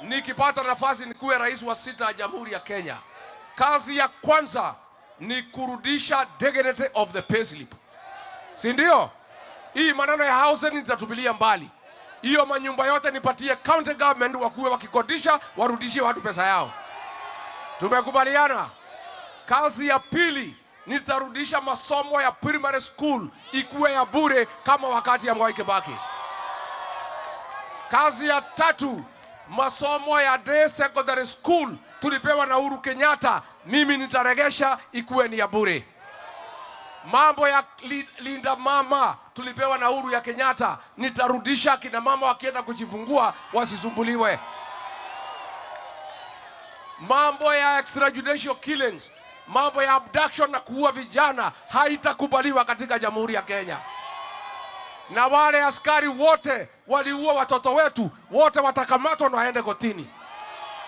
Nikipata nafasi nikuwe rais wa sita ya Jamhuri ya Kenya, kazi ya kwanza ni kurudisha dignity of the payslip, si ndio? Hii maneno ya housing nitatupilia mbali. Hiyo manyumba yote nipatie county government, wakuwe wakikodisha, warudishie watu pesa yao. Tumekubaliana. Kazi ya pili, nitarudisha masomo ya primary school ikuwe ya bure kama wakati ya Mwai Kibaki. Kazi ya tatu, masomo ya day secondary school tulipewa na Uhuru Kenyatta, mimi nitaregesha ikuwe ni ya bure. Mambo ya Linda Mama tulipewa na Uhuru ya Kenyatta, nitarudisha kina mama wakienda kujifungua wasisumbuliwe. Mambo ya extrajudicial killings, mambo ya abduction na kuua vijana haitakubaliwa katika Jamhuri ya Kenya. Na wale askari wote waliua watoto wetu wote watakamatwa na waende kotini.